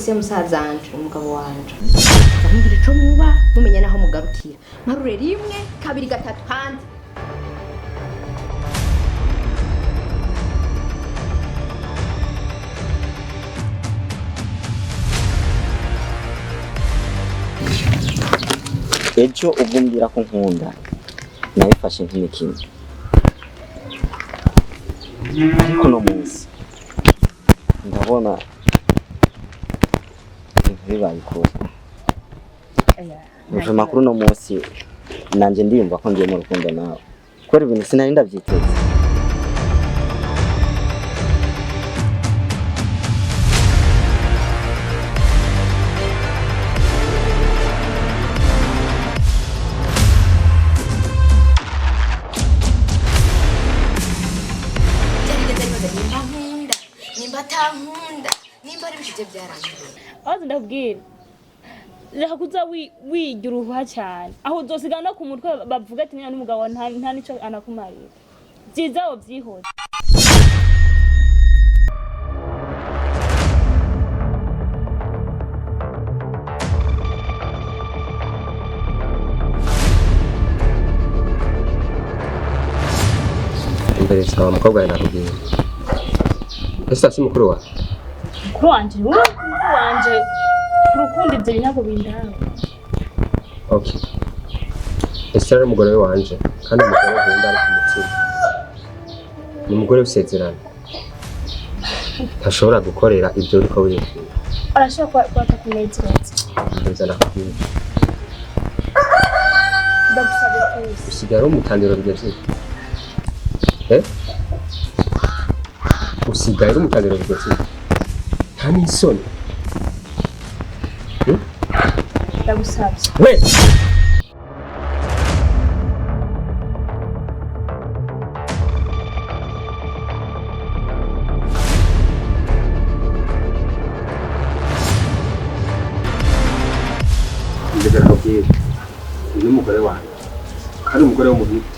Dosiye musazanje, umugabo wanje. Ndamubwira ico muba mumenya naho mugarukira. Mparure rimwe, kabiri, gatatu, hanze. Ejo ubwo umbwira ko nkunda, nabifashe nk'imikino, ariko no munsi ndabona ibintu bibaye ukuri. Muvuma kuri uno munsi nanje ndiyumva ko ngiye mu rukundo nawe, kubera ibintu sinari ndavyiteze. Byarigeze nibaza nimba nkunda, nimba atankunda, nimba ari bishije byarangiye. Aho ndabwira, reka kuza wigira uruhuha cyane, aho uzosigana no ku mutwe bavuga ati nyina n'umugabo nta nico anakumarira. Byiza wovyihora. Imbere sawa mukobwa wawe, nakubwiye ese si mukuru wawe? Mukuru wanje, wowe mukuru wanje urukundo, ivyo binyago bindaba. Okay, ese ari umugore we wanje, kandi umugore nkunda ari ku mutima, ni umugore w'isezerano, ntashobora gukorera ibyo uriko wiyumvira. Arashobora kuba atakunezereza. Ibyo nakubwiye. Ndagusabye twese. Usigaye ari umutandiro bigeze, eh, usigaye ari umutandiro bigeze, nta n'isoni. Ndagusabye. We. Ndetse nakubwira, uyu ni umugore wanjye, kandi umugore w'umuhiti.